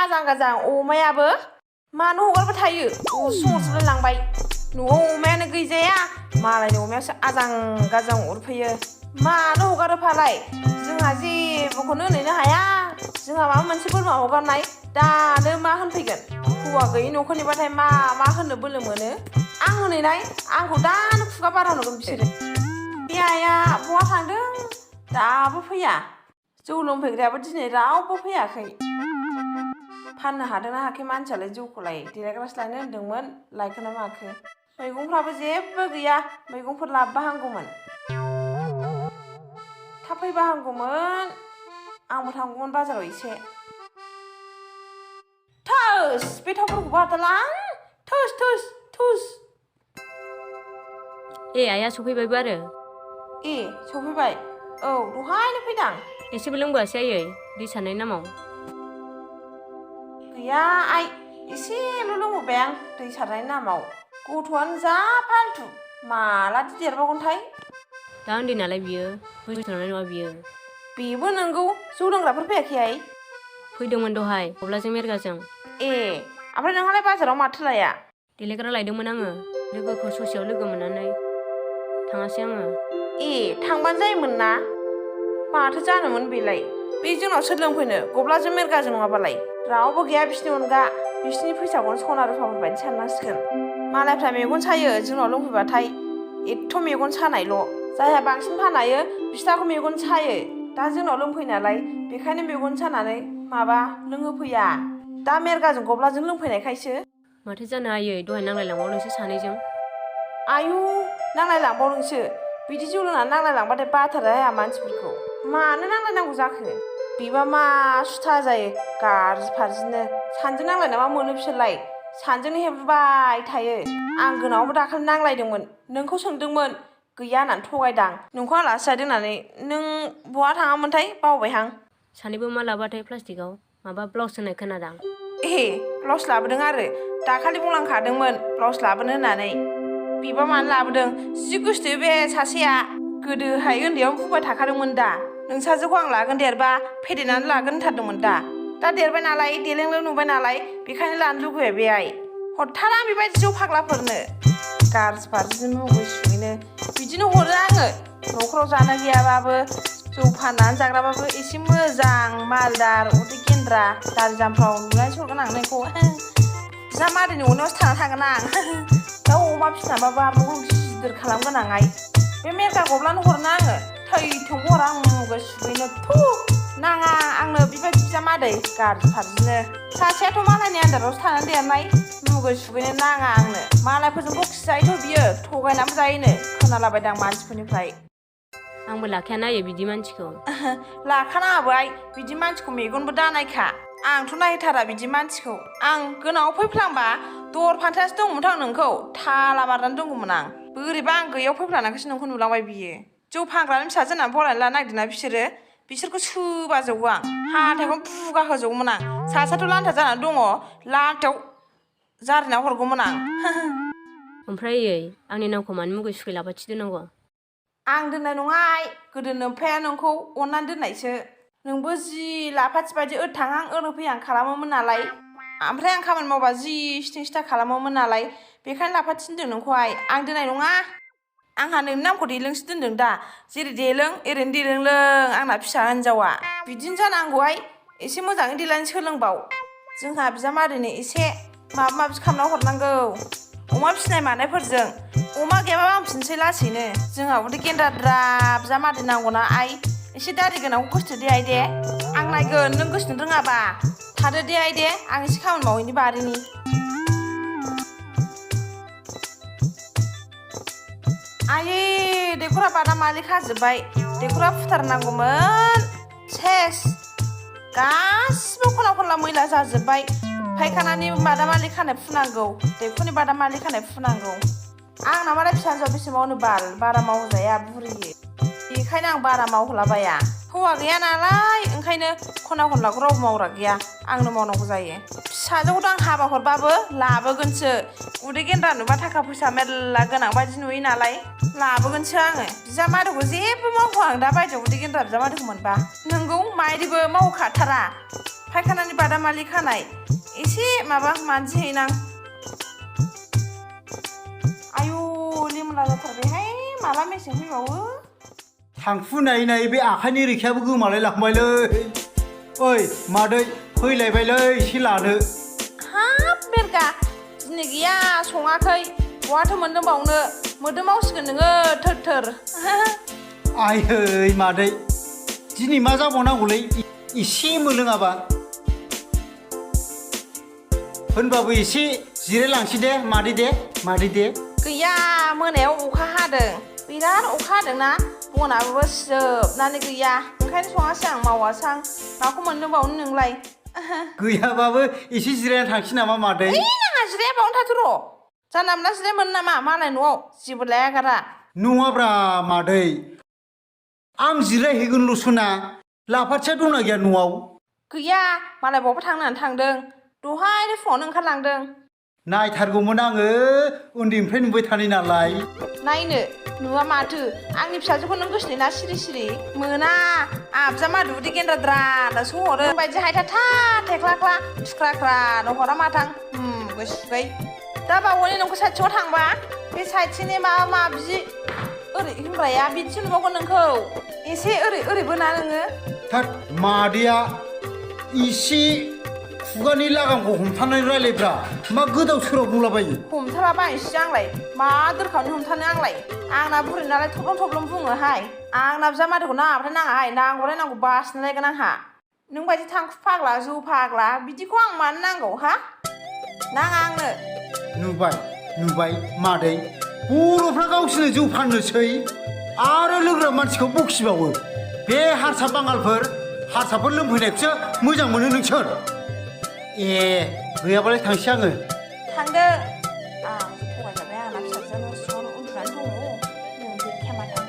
आजां गाजां अमायाबो मानो हगारबाय थायो उसुंसुलाय लांबाय न'आव अमायानो गैजाया मालायनि अमायासो आजां गाजां उरफैयो मानो हगारोफालाय जोंहा जेबोखौनो होनैनो हाया जोंहा माबा मोनसे बोरमा हगारनाय दानो मा होनफैगोन हौवा गैयि न'खरनिबाथाय मा होननो बोलो मोनो आं होनैनाय आंखौ दानो खुगा बारा होनगोन बिसोरो बे आइया बहा थांदों दाबो फैया जौ लोंफैग्रायाबो दिनै रावबो फैयाखै फाननो हादोंना हायाखै मानसियालाय जौखौलाय देलायग्रासो लायनो होनदोंमोन लायखोना माखो मैगंफ्राबो जेबो गैया मैगंफोर लाबोबा हामगौमोन थाब फैबा हामगौमोन आंबो थांगौमोन बाजाराव एसे थोस बे थावफोरखौबो हादालां थोस ए आइया सफैबायबो आरो ए सफैबाय औ दहायनो फैदां एसेबो लोंबोआसै आयै दै सारनाय नामाव गैया आइ एसेल' लोंबोबाय आं दै सारनायनि नामाव गथ'आनो जा फाल्थु मालादि देरबावगोनथाय दा उन्दै नालाय बियो बुजिथ'नाय नङा बियो बेबो नंगौ जौ लोंग्राफोर फैयाखै आइ फैदोंमोन दहाय गब्लाजों मेरगाजों ए ओमफ्राय नोंहालाय बाजाराव माथो लाया देलायग्रा लायदोंमोन आङो लोगोखौ ससेयाव लोगो मोननानै थाङासै आङो ए थांबानो जायोमोन ना माथो जानोमोन बेलाय बे जोंनाव सोर लोंफैनो गब्लाजों मेरगाजों नङाबालाय रावबो गैया बिसिनि अनगा बिसिनि फैसाखौनो सना रुफाफोर बायदि साननांसिगोन मालायफ्रा मेगन सायो जोंनाव लोंफैबाथाय एथ' मेगन सानायल' जायहा बांसिन फानहायो बिस्राखौ मेगन सायो दा जोंनाव लोंफैयो नालाय बेखायनो मेगन सानानै माबा लोंहोफैया दा मेरगाजों गब्लाजों लोंफैनायखायसो माथो जानो आयै दहाय नांलायलांबावदोंसो सानैजों आयु नांलायलांबावदोंसो बिदि जौ लोंनानै नांलायलांबाथाय बाथारा हाया मानसिफोरखौ मानो नांलायनांगौ जाखो बिबा मा सुथा जायो गाज्रि फारजिनो सानजों नांलायना मा मोनो बिसोरलाय सानजोंनो हेबबाय थायो आं गोनाङावबो दाखालि नांलायदोंमोन नोंखौ सोंदोंमोन गैया होननानै थगायदां नोंखौ आलासि जादों होननानै नों बहा थाङामोनथाय बावबायहां सानैबो मा लाबाथाय प्लास्टिकआव माबा ब्लाउस होनाय खोनादां ए ब्लाउस लाबोदों आरो दाखालि बुंलांखादोंमोन ब्लाउस लाबोनो होननानै बिबा मानो लाबोदों जि गोसोथो बे सासेया गोदोहाय उन्दैयाव बुंबाय थाखादोंमोन दा नोंसाजोखौ आं लागोन देरबा फेदेरनानै लागोन होनथारदोंमोन दा देरबाय नालाय देलेंलें नुबाय नालाय बेखायनो लानो लुबैबाय बे आइ हरथारा बेबायदि जौ फाग्लाफोरनो गाज्रि फारजिनो मुगै सुगैनो बिदिनो हरो आङो न'खराव जानो गैयाबाबो जौ फाननानै जाग्राबाबो एसे मोजां मालदार उदै गेन्द्रा दारि जामफ्राव नुनानै सरगोन आं नोंखौ बिजामादैनि अनायावसो थांना थागोन आं दाउ अमा फिसिनाबाबो आरोबाव गिदिर खालामगोन आं आइ बे मेरगा गब्लानो हरना आङो थैथोंबो हरा आं मुगै सुगैनो नाङा आंनो बेबायदि बिजामादै गाज्रि फारजिनो सासेयाथ' मालायनि आन्दारावसो थानानै देरनाय मुगै सुगैनो नाङा आंनो मालायफोरजों बखिसि जायोथ' बियो थगायनानैबो जायोनो खोनालाबायदां मानसिफोरनिफ्राय आंबो लाखायाना आयै बिदि मानसिखौ लाखानाङाबो आइ बिदि मानसिखौ मेगनबो दानायखा आंथ' नायथारा बिदि मानसिखौ आं गोनाङाव फैफ्लांबा दर फान्थायासो दंमोन आं नोंखौ थाला मारनानै दंगौमोन आं बोरैबा आं गैयाव फैफ्लांनायखायसो नोंखौ नुलांबाय बियो जौ फानग्रानि फिसाजो होननानै फरायनानै लानो नागिरदोंना बिसोरखौ सोबाजोबो आं हाथायखौनो बुगा होजोबगौमोन आं सासेयाथ' लान्था जानानै दङ लान्थायाव जारिना हरगौमोन आं ओमफ्राय आयै आंनि नामखौ मानो मुगै सुगै लाबाथि दोननांगौ आं दोननाय नङा आइ गोदो नोमफाया नोंखौ अननानै दोननायसो नोंबो जि लाफाथि बायदि थांहां फैहां खालामोमोन नालाय ओमफ्राय आं खामानि मावबा जि सिथिं सिथा खालामोमोन नालाय बेखायनो लाफाथि दोनदों नोंखौहाय आं दोननाय नङा आंहा नोंनि नामखौ देलोंसो दोनदों दा जेरै देलों ओरैनो देलोंलों आंना फिसा हिनजावा बिदिनो जानांगौहाय एसे मोजाङै देलायनो सोलोंबाव जोंहा बिजामादैनो एसे माबा माबि खालामना हरनांगौ अमा फिसिनाय मानायफोरजों अमा गैयाबाबो आं फिनसै लासैनो जोंहा उदै गेन्द्राद्रा बिजामादै नांगौना आइ एसे दारि गोनांखौ गोसोथो दे आइ दे आं नायगोन नों गोसोनो रोङाबा थादो दे आइ दे आं एसे खामानि मावहैनि बारिनि आयै दैखरा बादामालि खाजोब्बाय दैखरा फुथारनांगौमोन सेस गासिबो खना खनला मैला जाजोब्बाय फायखानानि बादामालि खानाय फुनांगौ दैखरनि बादामालि खानाय फुनांगौ आंना मालाय फिसा हिनजाव बेसे मावनो बाल बारा मावजाया बुरियो बेखायनो आं बारा मावहोलाबाया हौवा गैया नालाय ओंखायनो खना खनलाखौ रावबो मावग्रा गैया आंनो मावनांगौ जायो फिसाजोखौथ' आं हाबा हरबाबो लाबोगोनसो उदै गेन्द्रा नुबा थाखा फैसा मेरला गोनां बायदि नुयो नालाय लाबोगोनसो आङो बिजामादैखौ जेबो मावहो आं दा बायदियाव उदै गेन्द्रा बिजामादैखौ मोनबा नोंगौ माइरिबो मावखाथारा फायखानानि बादामालि खानाय एसे माबा मानजिहैनां आयु लिमला जाथारबायहाय माला मेसें फैबावो थांफु नायै नायै बे आखाइनि रेखायाबो गोमालाय लांबायलै ओइ मादै फैलायबायलै एसे लानो हाब बेरगा दिनै गैया सङाखै बहाथो मोनदोंबावनो मोदोमावसिगोन नोङो थोर थोर आयै मादै दिनै मा जाबावनांगौलै एसे मोनलोङाबा होनबाबो एसे जिरायलांसै दे मादै दे गैया मोनायाव अखा हादों बिराद अखा हादोंना बनाबो सिजोबनानै गैया ओंखायनो सङासै आं मावासै आं माखौ मोनदोंबावनो नोंलाय गैयाबाबो एसे जिरायना थांसै नामा मादै नाङा जिराया बावनो थाथ' र' जानला मोनला जिराय मोनो नामा मालाय न'आव जेबो लाया गारा नङाब्रा मादै आं जिरायहैगोनल'सो ना लाफाथिया दंना गैया न'आव गैया मालाय बावबो थांनो होननानै थांदों दहायनो फुङावनो ओंखारलांदों नायथारगौमोन आङो उन्दैनिफ्राय नुबाय थानाय नालाय नायनो नुवा माथो आंनि फिसाजोखौ नों गोसोना सिरि सिरि मोना आबजा मादु उदै गेन्द्राद्रासो हरो बायदि हायथा थेख्लाख्ला थुख्राख्रानो हरा माथां गोसुगै दा बावैनो नोंखौ साइथिङाव थांबा बे साइथिंनि माबा माबि ओरै होनग्राया बिदिसो नुबावगोन नोंखौ एसे ओरैबो ना नोङो थाद मादैया एसे खुगानि लागामखौ हमथानानै रायलायब्रा मा गोदाव सोराव बुंलाबायो हमथाला बायनोसै आंलाय मा दोरखावनि हमथानो आंलाय आंना बुरि नालाय थब्लं बुङोहाय आंना बिजामादैखौ नाङाब्लाथाय नाङाहाय नांगौलाय नांगौ बासिनलायगोन आंहा नों बायदि थांखु फाग्ला जौ फाग्ला बिदिखौ आं मानो नांगौ हा नाङा आंनो नुबाय मादै बर'फ्रा गावसोरनो जौ फाननोसै आरो लोंग्रा मानसिखौ बखिबावो बे हारसा बांगालफोर हारसाफोर लोंफैनायखौसो मोजां मोनो नोंसोर ए गैयाबालाय थांसै आङो थांदो आं थगायजाबाय आंना फिसाजोआनो सिङावनो उन्दुनानै दङ नों बेखेया माथां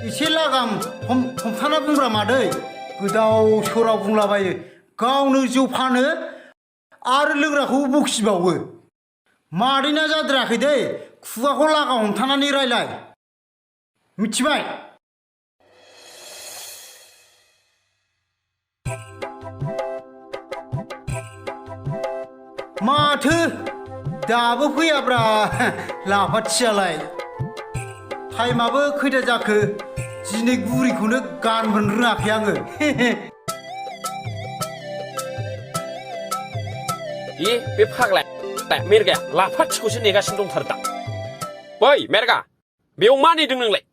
एसे लागाम हमथाना बुंब्रा मादै गोदाव सोराव बुंलाबायो गावनो जौ फानो आरो लोंग्राखौबो बखिबावो मादैना जाद्रायाखै दै खुगाखौ लागाम हमथानानै रायलाय मिथिबाय माथो दाबो फैयाब्रा लाफाथियालाय टाइमाबो खैथा जाखो दिनै गुरिखौनो गानबोनो रोङाखै आङो बे फाग्लाया मेरगाया लाफाथिखौसो नेगासिनो दंथारो दा बै मेरगा बेयाव मा नेदों नोंलाय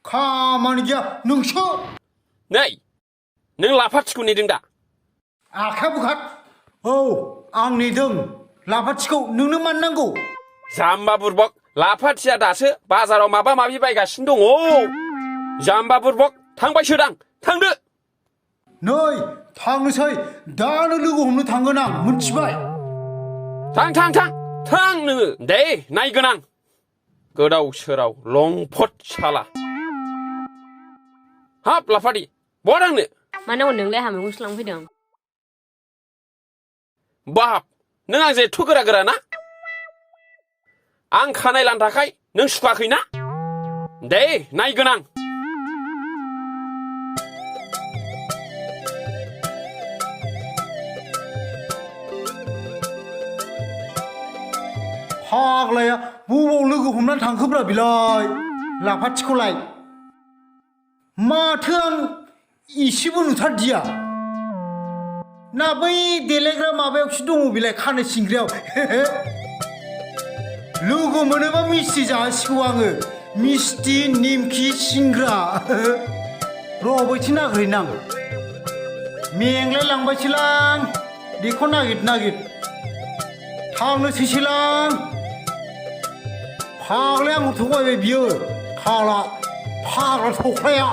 खामानि गैया नोंसो नै नों लाफाथिखौ नेदों दा आखाइ बुखाद औ आं नेदों लाफाथिखौ नोंनो मानो नांगौ जाम्बा बुरबक लाफाथिया दासो बाजाराव माबा माबि बायगासिनो दङ जाम्बा बुरबक थांबायसोदां थांदो नै थांनोसै दानो लोगो हमनो थांगोन आं मिथिबाय थां नोङो दे नायगोन आं गोदाव सोराव लंफट साला हाब लाफाथि बहा थांनो मा नांगौ नोंलाय आंहा मैगंसो लांफैदों बाहाब नों आंजों एथ' गोरा ना आं खानाय लान्थाखाय नों सुखाखैना दे नायगोन आं फाग्लाया बबाव लोगो हमनानै थांखोब्रा बिलाय लाफाथिखौलाय माथो आं इसेबो नुथारदिया ना बै देलायग्रा माबायावसो दङ बिलाय खानाय सिंग्रियाव लोगो मोनोबा मिस्थि जासिगौ आङो मिस्थि निमखि सिंग्रा र' बैथिं नागिरहैनां मेंलाय लांबायसोलां बेखौ नागिर थांनोसैसोलां फाग्लाया आंखौ थगायबाय बियो फाग्ला थख्लाया